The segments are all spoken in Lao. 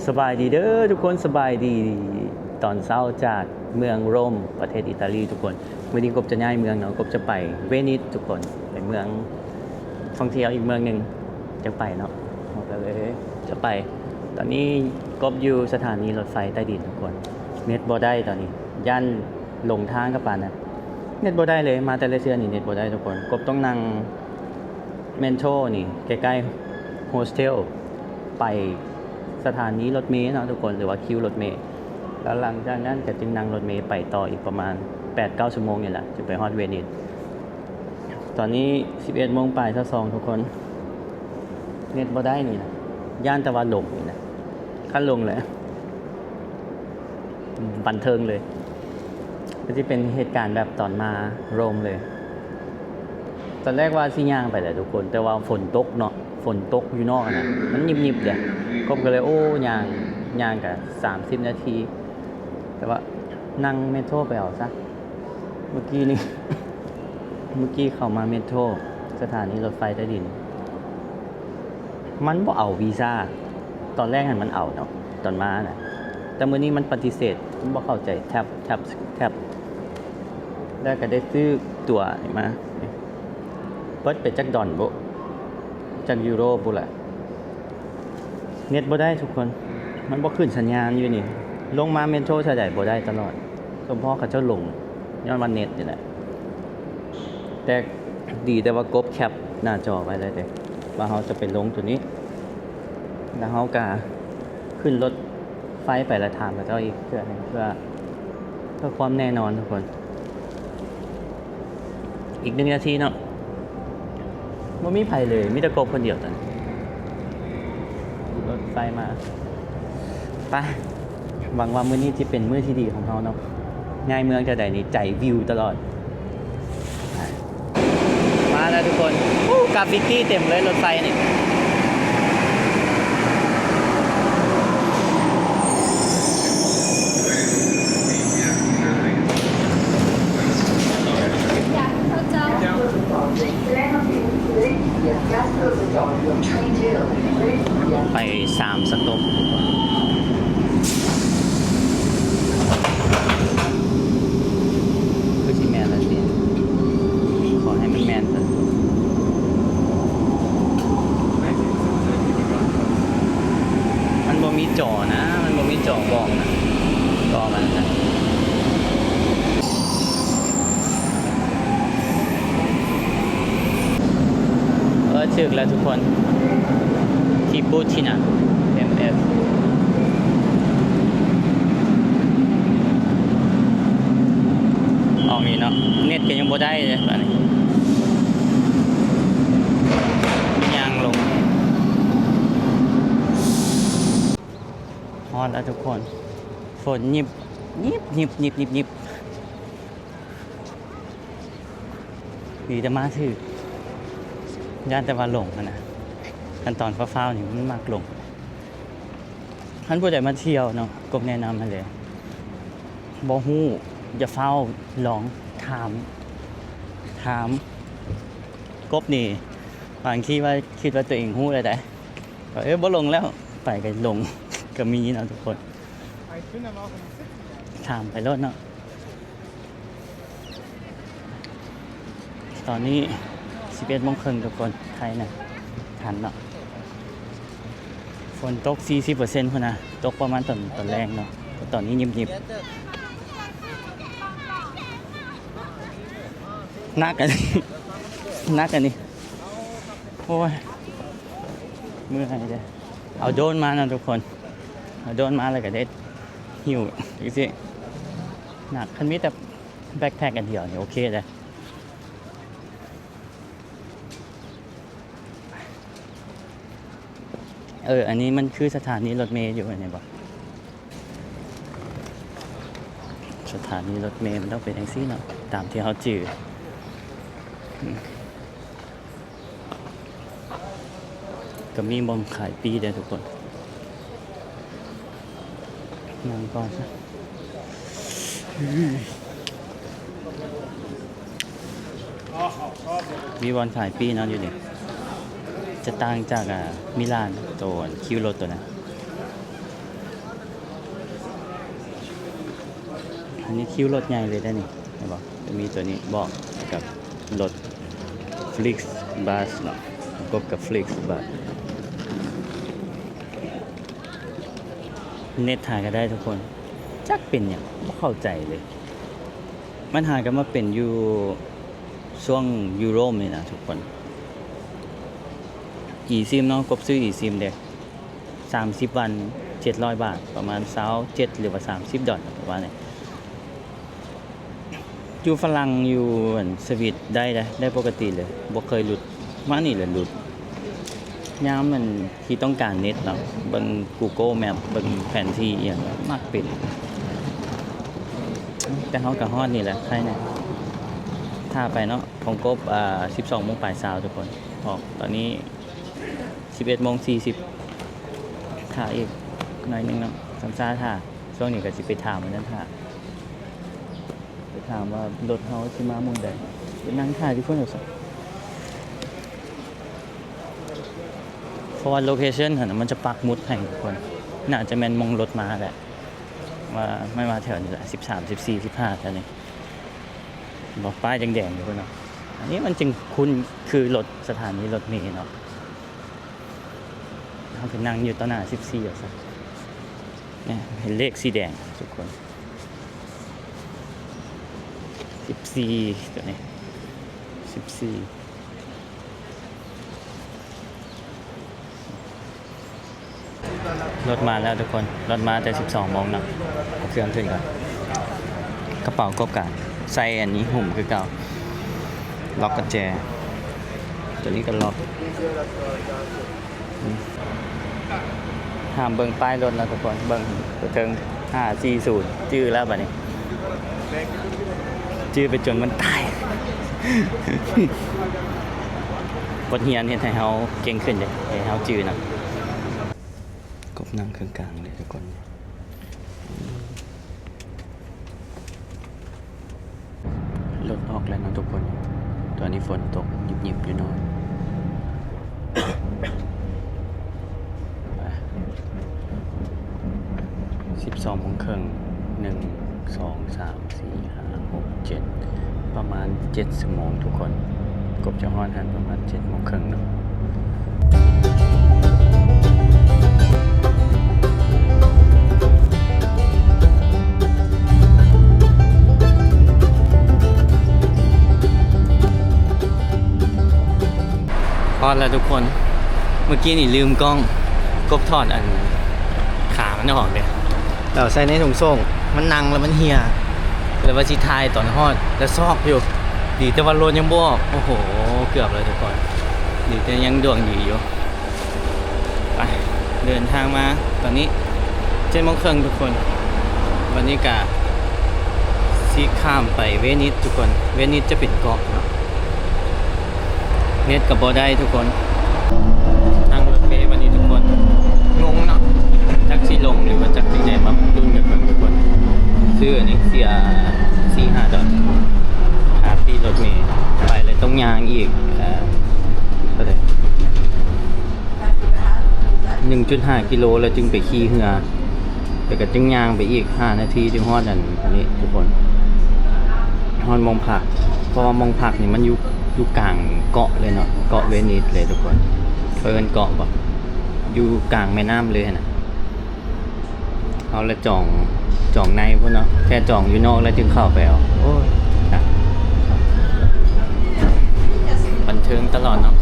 ສະບາຍດີເດີທຸກຄົນ, ສະບາຍດີຕອນເຊົ້າຈາກເມືອງໂຣມ ປະເທດອີຕາລີທຸກຄົນ. ມື້ນີ້ກົບຈະຍ້າຍເມືອງເນາະ, ກົບຈະໄປເວນິສທຸກຄົນ, ໄປເມືອງທ່ອງທ່ຽວອີກເມືອງໜຶ່ງ ຈະໄປເນາະ, ເຮົາກໍເລີຍຈະໄປ. ຕອນນີ້ກົບຢູ່ສະຖານີລົດໄຟໃຕ້ດິນທຸກຄົນ, ເນັດບໍ່ໄດ້ຕອນນີ້, ຢ້ານຫຼົງທາງກັບປານນັ້ນ, ເນັດບໍ່ໄດ້ເລີຍ. ມາແຕ່ລະເທື່ອນີ້ເນັດບໍ່ໄດ້ທຸກຄົນ. ກົບຕ້ອງນັ່ງ ເມໂທຣນີ້ໃກ້ໆໂຮສເທວ ໄປສະຖານີລົດເມເນາະທຸກຄົນ ຫຼືວ່າຄິວລົດເມ, ແລ້ວຫຼັງຈາກນັ້ນກໍຈຶ່ງນັ່ງລົດເມໄປຕໍ່ອີກປະມານແປດເກົ້າຊົ່ວໂມງນີ້ແຫຼະ ຈຶ່ງໄປຮອດເວນິສ. ຕອນນີ້ສິບເອັດໂມງປາຍຊາວສອງທຸກຄົນ, ເນັດບໍ່ໄດ້ນີ້ນະ, ຢ້ານແຕ່ວ່າຫຼົງນີ້ນະ, ຄັນຫຼົງແລ້ວ ບັນເທີງເລີຍ. ກໍຊິເປັນເຫດການແບບຕອນມາໂຣມເລີຍ. ຕອນແລກວ່າຊິຍ່າງໄປແຫຼະທຸກຄົນ, ແຕ່ວ່າຝົນຕົກເນາະ, ຝົນຕົກຢູ່ນອກຫັ້ນນະ, ມັນຍິບໆເດ້. ກົບກໍເລີຍ ໂອ້ ຍ່າງ, ຍ່າງກະສາມສິບນາທີ, ແຕ່ວ່ານັ່ງເມໂທຣໄປເອົາຊະ. ເມື່ອກີ້ນີ້ ເມື່ອກີ້ເຂົ້າມາເມໂທຣ ສະຖານີລົດໄຟໃຕ້ດິນ ມັນບໍ່ເອົາວີຊາ. ຕອນແລກຫັ້ນມັນເອົາເນາະ ຕອນມານະ, ແຕ່ມື້ນີ້ມັນປະຕິເສດ, ມັນບໍ່ເຂົ້າໃຈ. ແທັບ ແທັບ ແທັບ ແລ້ວກໍໄດ້ຊື້ຕົ໋ວນີ້ມາ. ເບິດໄປຈັກດອນບຸ, ຈັກຢູໂຣບຸລະ. ເນັດບໍ່ໄດ້ທຸກຄົນ, ມັນບໍ່ຂຶ້ນສັນຍານຢູ່ນີ້. ລົງມາເມໂທຣເທື່ອໃດບໍ່ໄດ້ຕະຫຼອດ, ສົມພໍເຂົາເຈົ້າຫຼົງ ຍ້ອນວ່າເນັດນີ້ແຫຼະ. ແຕ່ດີແຕ່ວ່າກົບແຄບໜ້າຈໍໄວ້ແລ້ວເດ້ ວ່າເຮົາຈະໄປລົງໂຕນີ້, ແລ້ວເຮົາກະຂຶ້ນລົດໄຟໄປ ແລ້ວຖາມເຂົາເຈົ້າອີກເທື່ອໜຶ່ງ ເພື່ອ ເພື່ອຄວາມແນ່ນອນທຸກຄົນ. ອີກໜຶ່ງນາທີເນາະ, ບໍ່ມີໃຜເລີຍ, ມີແຕ່ກົບຄົນດຽວຕອນນີ້. ລົດໄຟມາ. ໄປ, ຫວັງວ່າມື້ນີ້ຊິເປັນມື້ທີ່ດີຂອງເຮົາເນາະ. ຍ້າຍເມືອງເທື່ອໃດນີ້ໃຈວິວຕະຫຼອດ. ມາແລ້ວທຸກຄົນ. ໂອ້ ກຣາຟິດຕີ້ເຕັມເລີຍລົດໄຟນີ້. ໄປສາມສະຕັອບ. ຄືຊິແມ່ນແລ້ວຕິ, ຂໍໃຫ້ມັນແມ່ນເທີະ. ມັນບໍ່ມີຈໍນະ, ມັນບໍ່ມີຈໍບອກນະ, ກໍມັນນະ. ເອີ ຖືກແລ້ວທຸກຄົນ, ທິບູທິນາ ເອັມເອັຟ. ອອກນີ້ເນາະ, ເນັດກໍຍັງບໍ່ໄດ້ເດ້ບາດນີ້, ຍ່າງລົງ. ຮອດແລ້ວທຸກຄົນ, ຝົນຫຍິບ ຫຍິບ ຫຍິບ ຫຍິບ ຫຍິບ ຫຍິບ. ດີແຕ່ມາຖືກ, ຢ້ານແຕ່ວ່າຫຼົງຫັ້ນນະ. ຄັນຕອນຟ້າວໆນີ້ມັນມັກຫຼົງ. ຄັນຜູ້ໃດມາທ່ຽວເນາະ, ກົບແນະນຳຫັ້ນແຫຼະ, ບໍ່ຮູ້ຢ່າຟ້າວລອງ, ຖາມ ຖາມ. ກົບນີ້ບາງທີວ່າຄິດວ່າຕົວເອງຮູ້ແລ້ວໃດ໋, ເອີ ບໍ່ຫຼົງແລ້ວ, ໄປກໍຫຼົງກໍມີເນາະທຸກຄົນ. ຖາມໄປໂລດເນາະ. ຕອນນີ້ສິບເອັດໂມງເຄິ່ງທຸກຄົນ, ໄຄນະ, ທັນເນາະ. ຝົນຕົກສີ່ສິບເປີເຊັນພຸ້ນນະ, ຕົກປະມານຕອນ ຕອນແລງເນາະ, ແຕ່ຕອນນີ້ຫຍິບໆ. ໜັກອັນນີ້ ໜັກອັນນີ້. ໂອ້ຍ ເມື່ອຍເດ້. ເອົາໂດຣນມານຳທຸກຄົນ, ເອົາໂດຣນມາແລ້ວກໍໄດ້ຫິ້ວຈັ່ງຊີ້. ໜັກ, ຄັນມີແຕ່ແບັກແພັກອັນດຽວນີ້ໂອເຄເດ້. ເອີ ອັນນີ້ມັນຄືສະຖານີລົດເມຢູ່ ແມ່ນບໍ່? ສະຖານີລົດເມມັນຕ້ອງເປັນຈັ່ງຊີ້ເນາະ, ຕາມທີ່ເຮົາຈື່. ກໍມີບ່ອນຂາຍປີ້ເດ້ທຸກຄົນ. ນັ່ງກ່ອນຊະ. ມີບ່ອນຂາຍປີ້ເນາະຢູ່ນີ້. ຈະຕ່າງຈາກ ອາ ມິລານ ໂຕຄິວລົດໂຕນັ້ນ. ອັນນີ້ຄິວລົດໃຫຍ່ເລີຍເດ້ນີ້ ເຫັນບໍ່? ຈະມີຕົວນີ້ບອກກັບລົດ Flixbus ເນາະ ປະກົບກັບ Flixbus ເນັດຫາກໍໄດ້ທຸກຄົນ ຈັກເປັນຫຍັງ ບໍ່ເຂົ້າໃຈເລີຍ. ມັນຫາກໍມາເປັນຢູ່ຊ່ວງຢູ່ໂຣມນີ້ນະທຸກຄົນ. eSIM ເນາະ ກົບຊື້ eSIM ເດ້ ສາມສິບວັນ ເຈັດຮ້ອຍບາດ ປະມານຊາວເຈັດ ຫຼືວ່າສາມສິບດອນ ປະມານນີ້. ຢູ່ຝຣັ່ງ ຢູ່ອັນສະວິດໄດ້ເດ້ ໄດ້ປົກກະຕິເລີຍ ບໍ່ເຄີຍຫຼຸດ ມານີ້ແຫຼະຫຼຸດ. ຍາມອັນທີ່ຕ້ອງການເນັດເນາະ ເບິ່ງ Google Map ເບິ່ງແຜນທີ່ອີ່ຫຍັງ ມັກເປັນ. ແຕ່ເຮົາກໍຮອດນີ້ແຫຼະ ໄຄແນ່ ຖ້າໄປເນາະ ຂອງກົບ ອ່າ ສິບສອງໂມງປາຍຊາວທຸກຄົນ ອອກຕອນນີ້ສິບເອັດໂມງສີ່ສິບ ຖ້າອີກໜ້ອຍໜຶ່ງເນາະ ຊ້ຳຊ້າຖ້າ. ຊ່ວງນີ້ກໍຊິໄປຖາມອັນນັ້ນຖ້າ ໄປຖາມວ່າລົດເຮົາຊິມາໂມງໃດ ໄປນັ່ງຖ້າຢູ່ພຸ້ນວ່າຊັ້ນ. ເພາະວ່າ location ຫັ້ນນະ ມັນຈະປັກໝຸດໃຫ້ທຸກຄົນ ໜ້າຈະແມ່ນໂມງລົດມາແຫຼະ ວ່າມັນມາແຖວນີ້ແຫຼະ ສິບສາມ ສິບສີ່ ສິບຫ້າ ແຖວນີ້ ບອກປ້າຍແດງໆຢູ່ພຸ້ນເນາະ. ອັນນີ້ມັນຈຶ່ງຄຸ້ນຄືລົດສະຖານີລົດເມເນາະ. ເຮົາໄປນັ່ງຢູ່ຕໍ່ໜ້າສິບສີ່ວ່າຊັ້ນ ນີ້ເຫັນເລກສີແດງທຸກຄົນ ສິບສີ່ ຕົວນີ້ ສິບສີ່. ລົດມາແລ້ວທຸກຄົນ ລົດມາແຕ່ສິບສອງໂມງເນາະ. ເອົາເຄື່ອງຂຶ້ນກ່ອນ ກະເປົາກົບກະໃສ່ອັນນີ້ຫຸ້ມຄືເກົ່າ ລັອກກຸນແຈ ຕົວນີ້ກໍລັອກ. ອືມ ຫ້າມເບິ່ງປ້າຍລົດເນາະທຸກຄົນ ເບິ່ງໄປເທິງ ຫ້າສີ່ສູນ ຈື່ແລ້ວບາດນີ້ ຈື່ໄປຈົນມັນຕາຍ. ບົດຮຽນເຮັດໃຫ້ເຮົາເກັ່ງຂຶ້ນເດ້ ໃຫ້ເຮົາຈື່ນຳ. ກົບນັ່ງເຄິ່ງກາງເລີຍທຸກຄົນ. ລົດອອກແລ້ວເນາະທຸກຄົນ ຕອນນີ້ຝົນຕົກຫຍິບໆຢູ່ເນາະ. ໄປ ສິບສອງໂມງເຄິ່ງ ໜຶ່ງ ສອງ ສາມ ສີ່ ຫ້າ ຫົກ ເຈັດ ປະມານເຈັດຊົ່ວໂມງທຸກຄົນ. ກົບຈະຮອດຫັ້ນປະມານເຈັດໂມງເຄິ່ງເນາະ. ຮອດແລ້ວທຸກຄົນ ເມື່ອກີ້ນີ້ລືມກ້ອງ ກົບຖອດອັນຂາມັນອອກເດ້ ແລ້ວໃສ່ໃນຖົງໂສ້ງ ມັນນັ່ງແລ້ວມັນເຫ່ຍ ແລ້ວວ່າຊິຖ່າຍຕອນຮອດ ແລ້ວຊອກຢູ່ ດີແຕ່ວ່າລົດຍັງບໍ່ອອກ. ໂອ້ໂຫ ເກືອບແລ້ວທຸກຄົນ ດີແຕ່ຍັງດວງດີຢູ່. ໄປ ເດີນທາງມາຕອນນີ້ເຈັດໂມງເຄິ່ງທຸກຄົນ ວັນນີ້ກະຊິຂ້າມໄປເວນິສທຸກຄົນ ເວນິສຈະເປັນເກາະເນາະ ເນັດກໍບໍ່ໄດ້ທຸກຄົນ. ນັ່ງລົດເມວັນນີ້ທຸກຄົນ ງົງເນາະ ຈັກຊິຫຼົງ ຫຼືວ່າຈັກຈັ່ງໃດ ມາລຸ້ນກັນເບິ່ງທຸກຄົນ. ຊື້ອັນນີ້ເສຍສີ່ຫ້າດອນ ຄ່າປີ້ລົດເມ ໄປແລ້ວຕ້ອງຍ່າງອີກ ເອີ ເທົ່າໃດ ໜຶ່ງຈຸດຫ້າກິໂລ ແລ້ວຈຶ່ງໄປຂີ່ເຮືອ ແລ້ວກໍຈຶ່ງຍ່າງໄປອີກຫ້ານາທີຈຶ່ງຮອດອັນນີ້ທຸກຄົນ ຮອດໝ່ອງພັກ. ເພາະວ່າໝ່ອງພັກນີ້ມັນຢູ່ ຢູ່ກາງເກາະເລີຍເນາະ ເກາະເວນິສເລີຍທຸກຄົນ. ເຂົາເອີ້ນເກາະບໍ່ ຢູ່ກາງແມ່ນ້ຳເລີຍຫັ້ນນະ. ເຮົາລະຈອງ ຈອງໃນພຸ້ນເນາະ ແຄ່ຈອງຢູ່ນອກແລ້ວຈຶ່ງເຂົ້າໄປເອົາ. ໂອ້ຍ ບັນເທີງຕະຫຼອດເນາະ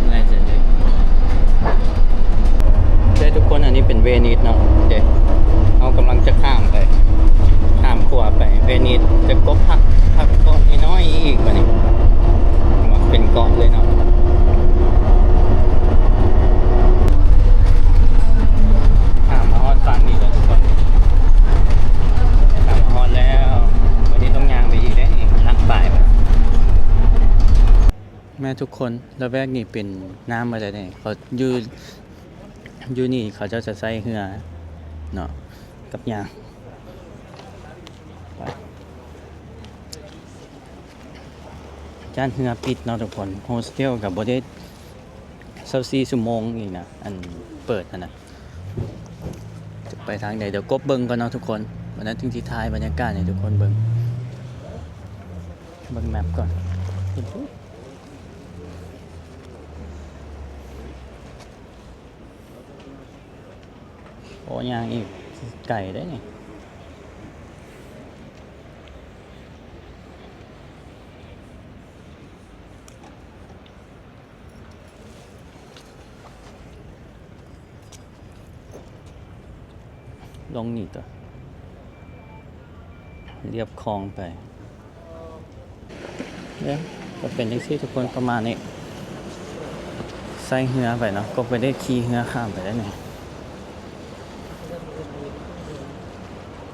ເມື່ອຍຈັງເລີຍ. ເດີທຸກຄົນ ອັນນີ້ເປັນເວນິສເນາະ ເດ ເຮົາກຳລັງຈະຂ້າມໄປ ຂ້າມຂົວໄປເວນິສ ຈະກົບພັກ ພັກເກາະນ້ອຍໆອີກບາດນີ້ ເປັນເກາະເລີຍເນາະ. ຂ້າມມາຮອດຝັ່ງນີ້ແລ້ວທຸກຄົນ ຂ້າມມາຮອດແລ້ວ ວັນນີ້ຕ້ອງຍ່າງໄປອີກເດ້ນີ້ ທາງປາຍ. ແມ່ນທຸກຄົນ ລະແວກນີ້ເປັນນ້ຳໝົດເລີຍເດ້ ເຂົາຢູ່ ຢູ່ນີ້ເຂົາເຈົ້າຈະໃຊ້ເຮືອເນາະ ກັບຍ່າງ ໄປ ຢ້ານເຮືອປິດເນາະທຸກຄົນ. ໂຮສເທວກໍບໍ່ໄດ້ຊາວສີ່ຊົ່ວໂມງນີ້ນະ ອັນເປີດຫັ້ນນະ. ຈະໄປທາງໃດ ດຽວກົບເບິ່ງກ່ອນເນາະທຸກຄົນ. ບັດນັ້ນຈຶ່ງຊິຖ່າຍບັນຍາກາດໃຫ້ທຸກຄົນເບິ່ງ. ເບິ່ງແມັບກ່ອນ. ໂອ້ ຍ່າງອີກໄກເດ້ນີ້. ລົງນີ້ຕົວະ ລຽບຄອງໄປ. ເອີ ກໍເປັນຈັ່ງຊີ້ທຸກຄົນ ປະມານນີ້. ໃຊ້ເຮືອໄປເນາະ ກໍບໍ່ໄດ້ຂີ່ເຮືອຂ້າມໄປໄດ້ນີ້.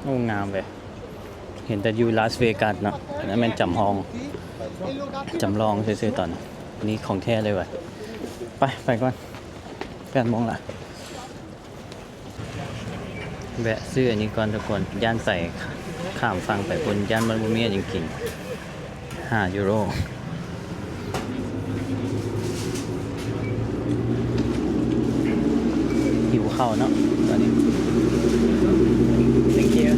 ໂອ້ ງາມເວີຍ. ເຫັນແຕ່ຢູ່ລາສເວກັສເນາະ ອັນນັ້ນແມ່ນຈຳລອງ ຈຳລອງຊື່ໆ ຕອນນີ້ ນີ້ຂອງແທ້ເລີຍວ່າ. ໄປ ໄປກ່ອນ ແປດໂມງລະ. ແວະຊື້ອັນນີ້ກ່ອນທຸກຄົນ ຢ້ານໄປ ຂ້າມຝັ່ງໄປພຸ້ນ ຢ້ານມັນບໍ່ມີຫຍັງກິນ. ຫ້າຢູໂຣ. ຫິວເຂົ້າເນາະຕອນນີ້. Thank you.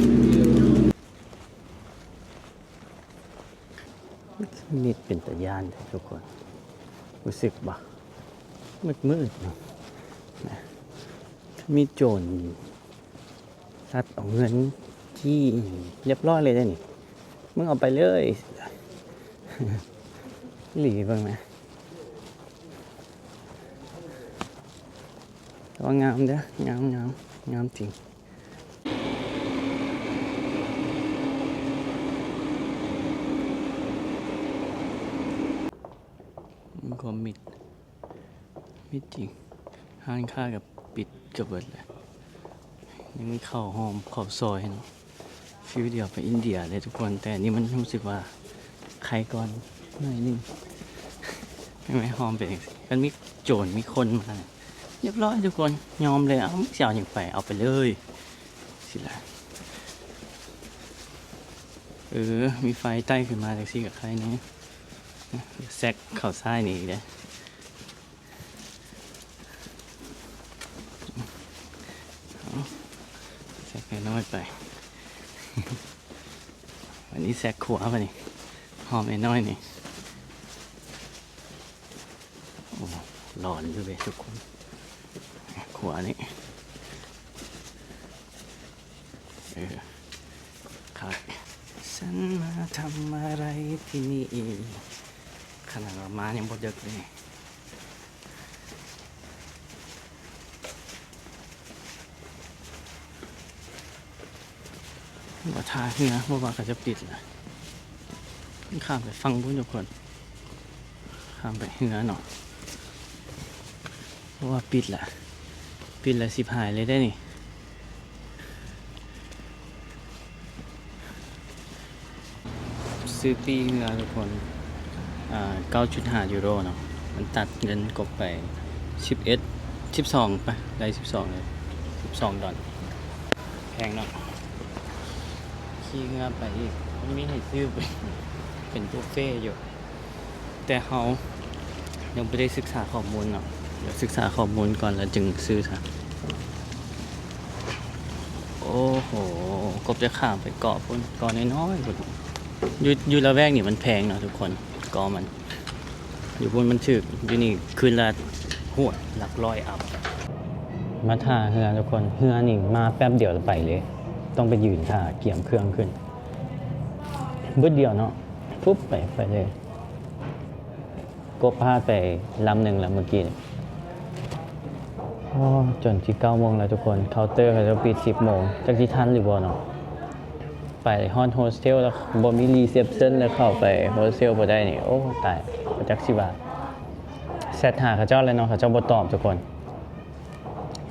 ມິດເປັນຕາຢ້ານເດ້ທຸກຄົນ ຮູ້ສຶກບໍ່? ມືດໆ ເນາະ ມີໂຈນ ລັກເອົາເງິນຈີ້ຮຽບຮ້ອຍເລີຍເດ້ນີ້. ມຶງເອົາໄປເລີຍ ອີ່ຫຼີ ເບິ່ງນະ. ແຕ່ວ່າງາມເດີ້ ງາມ ງາມ ງາມຈິງ. ມີຄວາມມິດ ມິດຈິງ. ຮ້ານຄ້າກໍປິດເກືອບເບິດແລ້ວ. ຍັງມີເຂົ້າຮ່ອມເຂົ້າຊອຍເນາະ. ຟີລດຽວໄປອິນເດຍເລີຍທຸກຄົນ ແຕ່ອັນນີ້ມັນຮູ້ສຶກວ່າໄຄກ່ອນໜ້ອຍໜຶ່ງ. ເຫັນໄໝ? ຮ່ອມເປັນຈັ່ງຊີ້. ຄັນມີໂຈນມີຄົນມາ ຮຽບຮ້ອຍທຸກຄົນ ຍອມເລີຍ. ເອົາ ຊິເອົາຫຍັງໄປ ເອົາໄປເລີຍ. ຊິລະ ເອີ ມີໄຟໄຕ່ຂຶ້ນມາຈັ່ງຊີ້ກໍໄຄແນ່. ແຊັກເຂົ້າຊ້າຍນີ້ອີກເດ້. ເອົາ ແຊັກນ້ອຍໄປ. ອັນນີ້ແຊັກຂວາບາດນີ້ ຮ່ອມນ້ອຍໆ ນີ້. ໂອ້ ຫຼອນຢູ່ເວີຍທຸກຄົນ. ຂວານີ້ ເອີ ຄັກ. ສັນມາທຳອະໄລທີ່ນີ້ ຂະໜາດວ່າມາຍັງບໍ່ເດິກເລີຍ. ມາທ່າເຮືອ ເພາະວ່າເຂົາຈະປິດລະ. ຂ້າມໄປຝັ່ງພຸ້ນທຸກຄົນ ຂ້າມໄປເຮືອເນາະ ເພາະວ່າປິດລະ ປິດລະຊິບຫາຍເລີຍເດ້ນີ້. ຊື້ປີ້ເຮືອທຸກຄົນ ອ່າ ເກົ້າຈຸດຫ້າຢູໂຣເນາະ. ມັນຕັດເງິນກົບໄປສິບເອັດ ສິບສອງ ໄປ ໄດ້ສິບສອງເລີຍ ສິບສອງດອນ. ແພງເນາະ. ຂີ່ເຮືອໄປອີກ ມັນມີໃຫ້ຊື້ເປັນ ເປັນບຸບເຟຢູ່. ແຕ່ເຮົາຍັງບໍ່ໄດ້ສຶກສາຂໍ້ມູນເນາະ ດຽວສຶກສາຂໍ້ມູນກ່ອນແລ້ວຈຶ່ງຊື້ຊະ. ໂອ້ໂຫ ກົບຈະຂ້າມໄປເກາະພຸ້ນ ເກາະນ້ອຍໆ ພຸ້ນ. ຢູ່ ຢູ່ລະແວກນີ້ມັນແພງເນາະທຸກຄົນ ເກາະມັນ. ຢູ່ພຸ້ນມັນຖືກ ຢູ່ນີ້ຄືນລະ ໂຫ ຫຼັກຮ້ອຍອັບ. ມາທ່າເຮືອທຸກຄົນ ເຮືອນີ້ມາແປັບດຽວລະໄປເລີຍ ຕ້ອງໄປຢືນຖ້າກຽມເຄື່ອງຂຶ້ນ ບຶດດຽວເນາະ ຟຸບໄປ ໄປເລີຍ. ກົບພາດໄປລຳໜຶ່ງແລ້ວມື້ກີ້ນີ້. ໂອ້ ຈົນຊິເກົ້າໂມງແລ້ວທຸກຄົນ ເຄົາເຕີເຂົາເຈົ້າປິດສິບໂມງ ຈັກຊິທັນຫຼືບໍ່ເນາະ. ໄປຮອດໂຮສເທວແລ້ວບໍ່ມີຣີເຊັບເຊິນ ແລ້ວເຂົ້າໄປໂຮສເທວບໍ່ໄດ້ນີ້ ໂອ້ ຕາຍ ບໍ່ຈັກຊິວ່າ. ແຊັດຫາເຂົາເຈົ້າແລ້ວເນາະ ເຂົາເຈົ້າບໍ່ຕອບທຸກຄົນ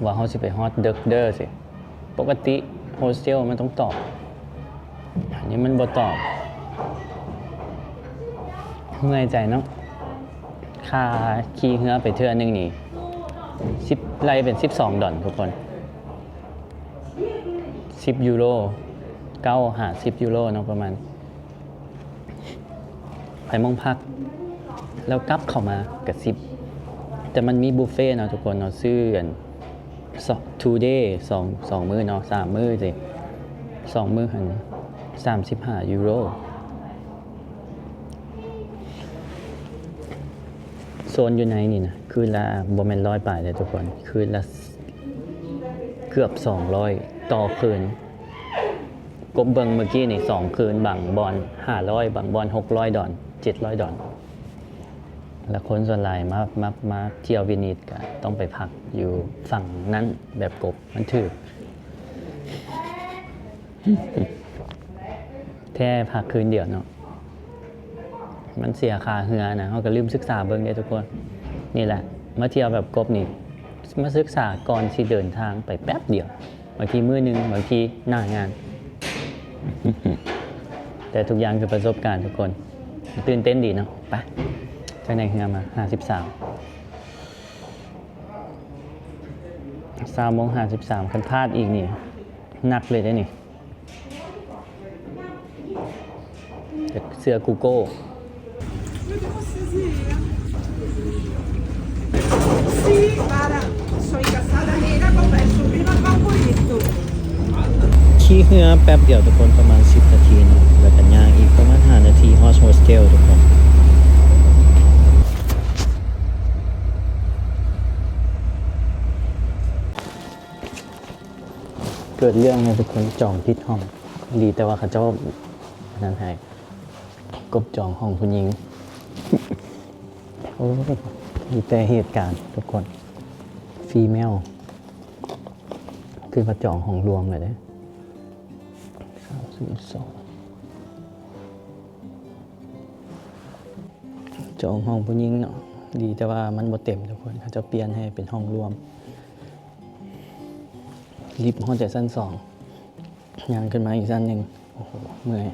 ວ່າເຮົາຊິໄປຮອດເດິກເດີຊີ້. ປົກກະຕິໂຮສເທວມັນຕ້ອງຕອບ ອັນນີ້ມັນບໍ່ຕອບ. ເມື່ອຍໃຈເນາະ. ຄ່າຂີ່ເຮືອໄປເທື່ອໜຶ່ງນີ້ ສິບ ໄລ່ເປັນສິບສອງດອນທຸກຄົນ ສິບຢູໂຣ ເກົ້າຫາສິບຢູໂຣເນາະ ປະມານ ໄປໝ່ອງພັກ ແລ້ວກັບເຂົ້າມາກະສິບ. ແຕ່ມັນມີບຸບເຟເນາະທຸກຄົນເນາະ ຊື້ອັນ ສອງ ທູເດ ສອງ ສອງມື້ເນາະ ສາມມື້ຊີ້ ສອງມື້ຫັ້ນສາມສິບຫ້າຢູໂຣ. ໂຊນຢູ່ໃນນີ້ນະ ຄືນລະບໍ່ແມ່ນຮ້ອຍປາຍເດ້ທຸກຄົນ ຄືນລະເກືອບສອງຮ້ອຍຕໍ່ຄືນ. ກົບເບິ່ງມື້ກີ້ນີ້ ສອງຄືນ ບາງບ່ອນຫ້າຮ້ອຍ ບາງບ່ອນຫົກຮ້ອຍດອນ ເຈັດຮ້ອຍດອນ. ແລະຄົນສ່ວນຫຼາຍມາ ມາ ມາທ່ຽວເວນິສກະຕ້ອງໄປພັກຢູ່ຝັ່ງນັ້ນ ແບບກົບມັນຖືກ ແທ້ພັກຄືນດຽວເນາະ ມັນເສຍຄ່າເຮືອນະ. ເຮົາກະລືມສຶກສາເບິ່ງເດ້ທຸກຄົນ. ນີ້ແຫຼະ ມາທ່ຽວແບບກົບນີ້ ມາສຶກສາກ່ອນຊິເດີນທາງໄປແປັບດຽວ. ບາງທີມື້ໜຶ່ງ ບາງທີໜ້າງານ ແຕ່ທຸກຢ່າງຄືປະສົບການທຸກຄົນ. ຕື່ນເຕັ້ນດີເນາະ. ໄປ ທາງໃນເຮືອມາ ຫ້າສິບສາມ ຊາວໂມງຫ້າສິບສາມ ຄັນພາດອີກນີ້ໜັກເລີຍເດ້ນີ້. ເສື້ອກູໂກ້ Sì, guarda, sono incazzata nera, ho perso prima il vaporetto. ຂີ່ເຮືອແປັບດຽວທຸກຄົນ ປະມານສິບນາທີເນາະ ແລ້ວກະຍ່າງອີກປະມານຫ້ານາທີຮອດໂຮສເທວທຸກຄົນ. ເກີດເລື່ອງໃຫ້ທຸກຄົນຈອງຜິດຫ້ອງ. ດີແຕ່ວ່າເຂົາເຈົ້ານັ້ນໃຫ້ ກົບຈອງຫ້ອງຜູ້ຍິງ. ໂອ້ ມີແຕ່ເຫດການທຸກຄົນ. ຟີເມວ ຄືວ່າຈອງຫ້ອງລວມເລີຍເດ້. ສາມສູນສອງ ຈອງຫ້ອງຜູ້ຍິງເນາະ. ດີແຕ່ວ່າມັນບໍ່ເຕັມທຸກຄົນ ເຂົາເຈົ້າປ່ຽນໃຫ້ເປັນຫ້ອງລວມ. ລິບຮອດແຕ່ຊັ້ນສອງ ຍ່າງຂຶ້ນມາອີກຊັ້ນໜຶ່ງ. ໂອ້ໂຫ ເມື່ອຍ.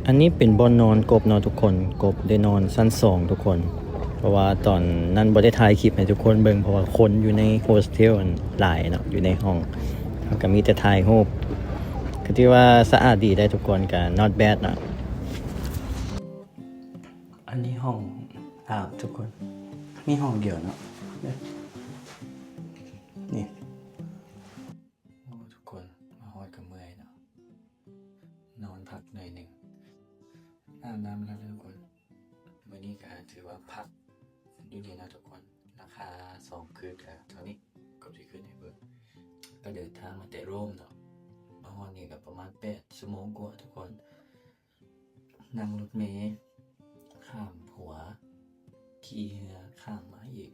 ອັນນີ້ເປັນບ່ອນນອນກົບເນາະທຸກຄົນ. ກົບໄດ້ນອນຊັ້ນສອງທຸກຄົນ ເພາະວ່າຕອນນັ້ນບໍ່ໄດ້ຖ່າຍຄລິບໃຫ້ທຸກຄົນເບິ່ງ ເພາະວ່າຄົນຢູ່ໃນໂຮສເທວຫຼາຍເນາະ ຢູ່ໃນຫ້ອງ. ເຮົາກະມີແຕ່ຖ່າຍຮູບ ກະຖືວ່າສະອາດດີໄດ໋ທຸກຄົນ ກະ not bad ເນາະ. ອັນນີ້ຫ້ອງອາບທຸກຄົນ ມີຫ້ອງດຽວເນາະ ນີ້. ໂອ້ ທຸກຄົນ ມາຮອດກະເມື່ອຍເນາະ ນອນພັກໜ້ອຍໜຶ່ງ ອາບນ້ຳແລ້ວທຸກຄົນ. ມື້ນີ້ກະຖືວ່າພັກຢູ່ນີ້ເນາະທຸກຄົນ. ລາຄາສອງຄືນກະເທົ່ານີ້ ກໍຊິຂຶ້ນໃຫ້ເບິ່ງ. ກະເດີນທາງມາແຕ່ໂຣມເນາະ ມາຮອດນີ້ກະປະມານແປດຊົ່ວໂມງກວ່າທຸກຄົນ. ນັ່ງລົດເມຂ້າມຂົວ ຂີ່ເຮືອຂ້າມມາອີກ.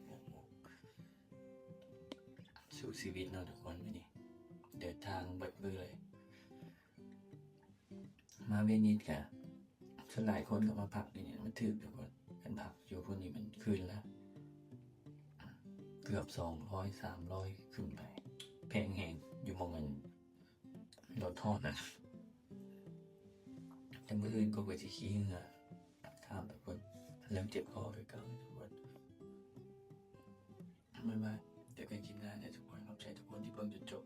ສູ້ຊີວິດເນາະທຸກຄົນ ມື້ນີ້ເດີນທາງເບິດມື້ເລີຍ. ມາເວນິສກະສ່ວນຫຼາຍຄົນກະມາພັກຢູ່ນີ້ ມັນຖືກທຸກຄົນ. ຄັນພັກຢູ່ພຸ້ນນີ້ມັນຄືນລະເກືອບສອງຮ້ອຍ ສາມຮ້ອຍຂຶ້ນໄປ ແພງແຮງ ຢູ່ໝ່ອງອັນ ລົດຮອດນະ. ແຕ່ມື້ອື່ນກໍວ່າຊິຂີ່ເຮືອຂ້າມໄປພຸ້ນ ເລີ່ມເຈັບຄໍຄືເກົ່າທຸກຄົນ. ບາຍບາຍ ເຈີກັນຄລິບໜ້າເດີທຸກຄົນ. ຂອບໃຈທຸກຄົນທີ່ເບິ່ງຈົນຈົບ.